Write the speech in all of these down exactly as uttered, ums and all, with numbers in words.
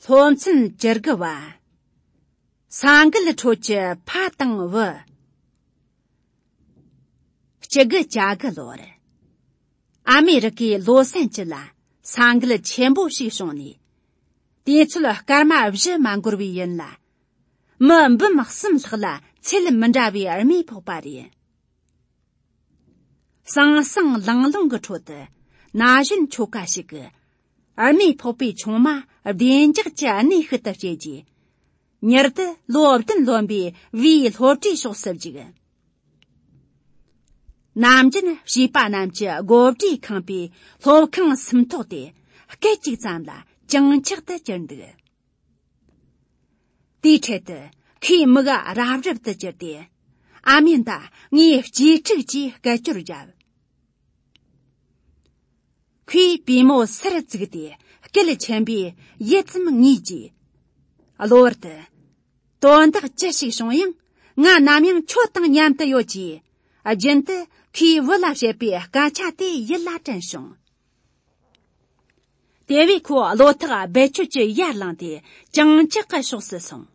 སློབ་ཚན་བཅུ་དགུ་བ། ས་འགུལ་ཁྲོད་ཀྱི་ཕ་དང་བུ། གཅིག་དགུ་གྱ་དགུ་ལོར། ཨ་མེ་རི་ཀའི་ལོ་སན་ཅི་ལ་ས་འགུལ་ཆེན་པོ་ཞིག་བྱུང་ནས། དུས་ཚོད་སྐར་མ་བཞི་མ་འགོར་བའི་ཡུན་ལ། མི་འབུམ་གསུམ་ལྷག་ལ་ཚད་མི་འདྲ་བའི་རྨས་ཕོག་པ་རེད། ཟང་ཟིང་ལང་ལོང་གི་ཁྲོད་དུ། ན་གཞོན་ཁྱོ་ག་ཞིག་གིས། རྨས་ཕོག་པའི་ཆུང་མ་བདེ་འཇགས་ཀྱི་གནས་ཤིག་ཏུ་བསྐྱལ་རྗེས། མྱུར་དུ་ལོ་བདུན་ལོན་པའི་བུའི་སློབ་གྲྭའི་ཕྱོགས་སུ་བཅུག་ནམ་རྒྱུན་བྱིས་པ་རྣམས་ཀྱི་དགོད་བྲོས་ཁེངས་པའི་སློབ་ཁང་སུམ་ཐོག་དེ། སྐད་ཅིག་ཙམ་ལ་གྱང་ཆག་ཏུ་གྱུར་འདུག་དེའི་འཕྲལ་དུ་ཁོའི་མིག་རབ་རིབ་ཏུ་གྱུར་ཏེ། ཨ་མེ་ད་ངའི་གཅེས་ཕྲུག་ཅེས་སྐད་ཅོར་བརྒྱབ། ཁོའི་པུས་མོ་སེར་བཙུགས་ཏེ་སྐད་ཆེན་པོས་ཡུད་ཙམ་ངུས་རྗེས། གློ་བུར་དུ། དོན་དག་ཅི་ཞིག་བྱུང་ཡང་། ང་ནམ་ཡང་ཁྱོད་དང་མཉམ་དུ་ཡོད་ཅེས། རྒྱུན་དུ་ཁོའི་བུ་ལ་བཤད་པའི་སྐད་ཆ་དེ་ཡིད་ལ་དྲན་བྱུང་། དེ་བས་ཁོ་གློ་ཐག་རྦད་ཆོད་ཀྱིས་ཡར་ལངས་ཏེ་གྱང་ཆག་གི་ཕྱོགས་སུ་སོང་།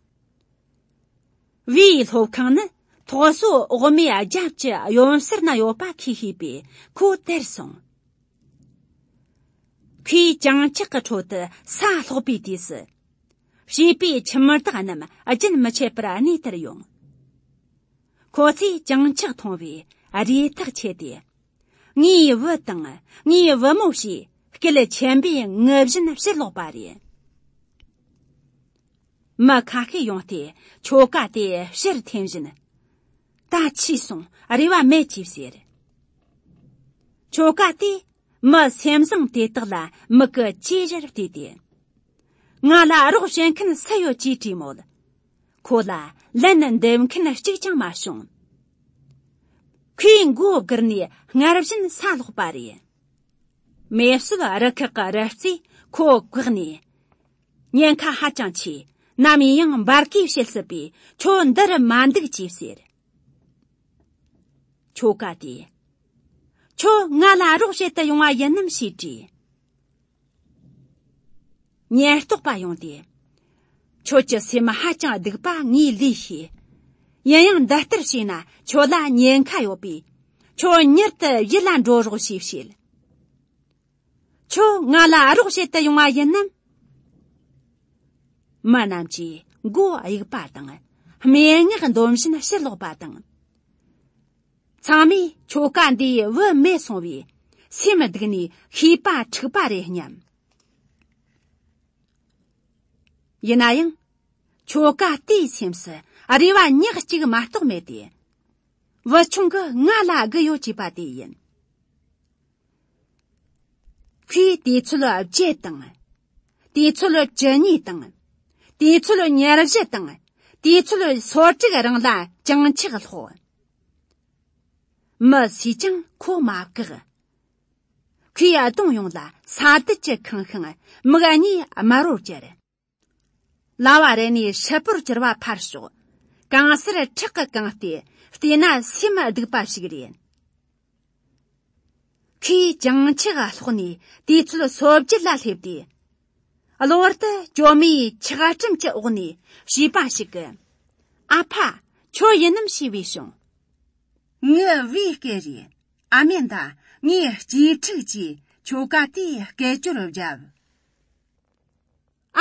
བུའི་སློབ་ཁང་ནི་ཐོག་སོའི་འོག་མའི་རྒྱབ་ཀྱི་གཡོན་ཟུར་ན་ཡོད་པ་ཁོས་ཤེས་པས་ཁོ་དེར་སོང་། ཁོས་གྱང་ཆག་གི་ཁྲོད་དུ་ས་སློག་པའི་དུས་སུ། བྱིས་པའི་ཁྱིམ་བདག་རྣམས་རྒྱུན་མི་ཆད་པར་གནས་དེར་ཡོང་། ཁོ་ཚོས་གྱང་ཆག་མཐོང་བས་རེ་ཐག་ཆད་དེ། ངའི་བུ་དང་ངའི་བུ་མོ་ཞེས་སྐད་ཆེན་པོས་ངུ་བཞིན་ཕྱིར་ལོག་པ་རེད། མི་ཁ་ཤས་ཡོང་སྟེ་ཁྱོ་ག་དེ་ཕྱིར་འཐེན་བཞིན། ད་འཆི་སོང་རེ་བ་མེད་ཅེས་ཟེར། ཁྱོ་ག་དེས་མི་སེམས་བཟང་དེ་དག་ལ་མིག་གིས་ཅི་ཞིག་བལྟས་ཏེ། ང་ལ་རོགས་བྱེད་མཁན་སུ་ཡོད་ཅེས་དྲིས་མོད། ཁོ་ལ་ལན་འདེབས་མཁན་གཅིག་ཀྱང་མ་བྱུང་། ཁོས་མགོ་སྒུར་ནས་སྔར་བཞིན་ས་སློག་པ་རེད། མེ་གསོད་རུ་ཁག་གི་རུ་རྩིས་ཁོ་བཀག་ནས། ཉེན་ཁ་ཧ་ཅང་ཆེ། ནམ་ཡིན་ཡང་འབར་གས་བྱེད་སྲིད་པས་ཁྱོད་འདིར་མ་འདུག་ཅེས་ཟེར། ཁྱོ་ག་དེས། ཁྱོད་ང་ལ་རོགས་བྱེད་དུ་ཡོང་བ་ཡིན་ནམ་ཞེས་དྲིས། ཉེན་རྟོག་པ་ཡོང་སྟེ། ཁྱོད་ཀྱི་སེམས་ཧ་ཅང་སྡུག་པ་ངས་ལོས་ཤེས། ཡིན་ཡང་འདི་ལྟར་བྱས་ན་ཁྱོད་ལ་ཉེན་ཁ་ཡོད་པས། ཁྱོད་མྱུར་དུ་ཡིད་ལ་འགྲོ་རོགས་ཞེས་བཤད། ཁྱོད་ང་ལ་རོགས་བྱེད་དུ་ཡོང་བ་ཡིན་ནམ། མི་རྣམས་ཀྱིས་མགོ་གཡུག་པ་དང་སྨྲེ་སྔགས་འདོན་བཞིན་ཕྱིར་ལོག་པ་དང་། ཚང་མས་ཁྱོ་ག་འདིའི་བུ་མེད་སོང་བས་སེམས་སྡུག་ནས་ཤེས་པ་འཁྲུགས་པ་རེད་སྙམ། ཡིན་ན་ཡང་། ཁྱོ་ག་དེའི་སེམས་སུ་རེ་བ་ཉག་གཅིག་མ་གཏོགས་མེད་དེ། བུ་ཆུང་གིས་ང་ལ་སྒུག་ཡོད་ཅེས་པ་དེ་ཡིན། ཁོས་དུས་ཚོད་བཅུ་དང་། དུས་ཚོད་བཅུ་གཉིས་དང་། དུས་ཚོད་ཉེར་བཞི་དང་། དུས་ཚོད་སོ་དྲུག་རིང་ལ་གྱང་ཆག་སློག་མི་སུས་ཀྱང་ཁོ་མ་བཀག་ཁོའི་གདོང་ཡོངས་ལ་ས་དུད་ཀྱིས་ཁེངས་ཤིང་མིག་གཉིས་དམར་རོར་གྱུར། ལ་བ་རེ་ནས་ཧྲིལ་པོར་གྱུར་བ་ཕར་ཞོག་གང་སར་ཁྲག་གིས་གང་སྟེ་བལྟས་ན་སེམས་སྡུག་པ་ཞིག་རེད། ཁོས་གྱང་ཆག་སློག་ནས་དུས་ཚོད་སོ་བརྒྱད་ལ་སླེབས་ཏེ། གློ་བུར་དུ་གྱོ་མའི་ཆག་གྲུམ་གྱི་འོག་ནས་བྱིས་པ་ཞིག་གིས། ཨ་ཕ། ཁྱོད་ཡིན་ནམ་ཞེས་བས་བྱུང་། ངའི་བུའི་སྐད་རེད། ཨ་མེ་ད་ངའི་གཅེས་ཕྲུག་ཅེས་ཁྱོ་ག་དེས་སྐད་ཅོར་བརྒྱབ།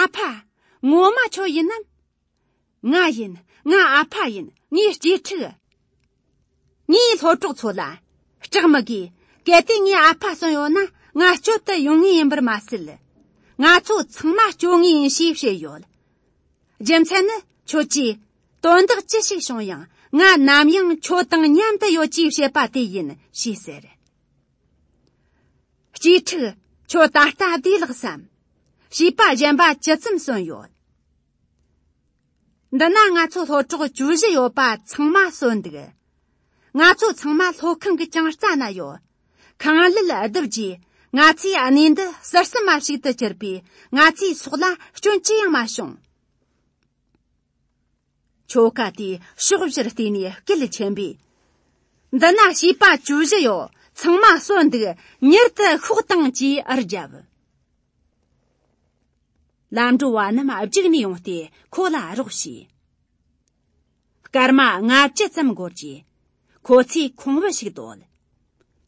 ཨ་ཕ། ངོ་མ་ཁྱོད་ཡིན་ནམ། ང་ཡིན། ང་ཨ་ཕ་ཡིན། ངའི་གཅེས་ཕྲུག་ངའི་སློབ་གྲོགས་ཚོ་ལ་སྐྲག་མི་དགོས། གལ་ཏེ་ངའི་ཨ་ཕ་གསོན་ཡོད་ན་ང་སྐྱོབ་ཏུ་ཡོང་ངེས་ཡིན་པར་མ་ཟད། ང་ཚོ་ཚང་མ་སྐྱོབ་ངེས་ཡིན་ཞེས་བཤད་ཡོད། རྒྱུ་མཚན་ནི་ཁྱོད་ཀྱིས་དོན་དག་ཅི་ཞིག་བྱུང་ཡང་ང་ནམ་ཡང་ཁྱོད་དང་མཉམ་དུ་ཡོད་ཅེས་བཤད་པ་དེ་ཡིན་ཞེས་ཟེར། གཅེས་ཕྲུག་ཁྱོད་ད་ལྟ་བདེ་ལགས་སམ། བྱིས་པ་གཞན་པ་ཇི་ཙམ་གསོན་ཡོད། འདི་ན་ང་ཚོ་སློབ་གྲོགས་བཅུ་བཞི་ཡོད་པ་ཚང་མ་གསོན་འདུག་ང་ཚོ་ཚང་མ་སློབ་ཁང་གི་གྱང་རྩ་ན་ཡོད། ཁང་ལུད་བརྡིབས་རྗེས་ང་ཚོའི་གནས་འདི་ཟུར་གསུམ་མ་ཞིག་ཏུ་གྱུར་པས་ང་ཚོའི་སྲོག་ལ་སྐྱོན་ཅི་ཡང་མ་བྱུང་། ཁྱོ་ག་དེས་ཕྱོགས་བཞིར་བལྟས་ནས་སྐད་ཆེན་པོས། འདི་ན་བྱིས་པ་བཅུ་བཞི་ཡོད། ཚང་མ་གསོན་འདུག་མྱུར་དུ་ཤོག་དང་ཅེས་ཨར་བརྒྱབ། ལམ་འགྲོ་བ་རྣམས་བརྒྱུགས་ནས་ཡོང་སྟེ་ཁོ་ལ་རོགས་བྱས། སྐར་མ་ལྔ་བཅུ་ཙམ་འགོར་རྗེས། ཁོ་ཚོས་ཁོང་བུ་ཞིག་བཏོད།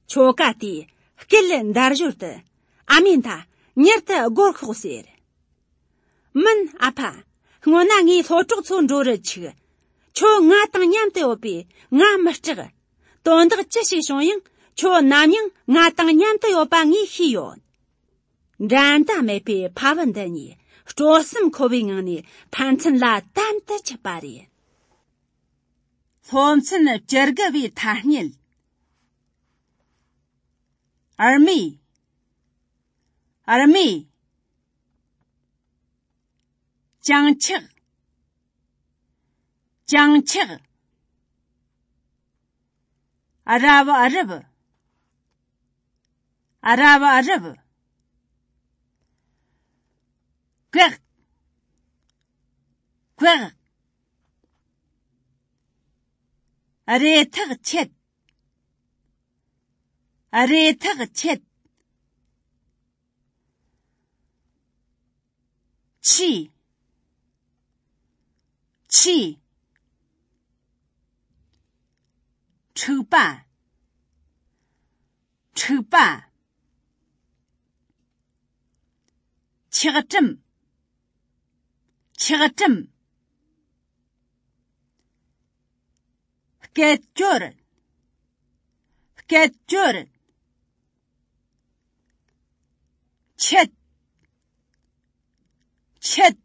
ཆོ་ག་དེས་སྐད་འདར་ཞོར་དུ། ཨ་མེ་ད། མྱུར་དུ་སྒོར་ཤོག་ཟེར། མིན་ཨ་ཕ། སྔོན་ན་ངས་སློབ་གྲོགས་ཚོ་འགྲོ་རུ་ཆུག་ཁྱོད་ང་དང་མཉམ་དུ་ཡོད་པས་ང་མི་སྐྲག་དོན་དག་ཅི་ཞིག་བྱུང་ཡང་ཁྱོད་ནམ་ཡང་ང་དང་མཉམ་དུ་ཡོད་པ་ངས་ཤེས་ཡོད། འགྲན་ཟླ་མེད་པའི་ཕ་བུ་འདི་གཉིས་སྤྲོ་སེམས་འཁོལ་བའི་ངང་ནས་ཕན་ཚུན་ལ་དམ་དུ་ཆུད་པ་རེད། སློབ་ཚན་བཅུ་དགུ་བའི་ཐ་སྙད། ཨར་མི། ཨར་མི། བྱང་ཆག་བྱང་ཆག་ཨ་རབ། ཨ་རབ། ཨ་རབ། ཨ་རབ། བཀག་བཀག་རེ་ཐག་ཆད། རེ་ཐག་ཆད། ཆུ། ཆུ། འཁྲུག་པ། འཁྲུག་པ། ཆག་གྲུམ། ཆག་གྲུམ། སྐད་ཅོར། སྐད་ཅོར། ཆད། ཆད།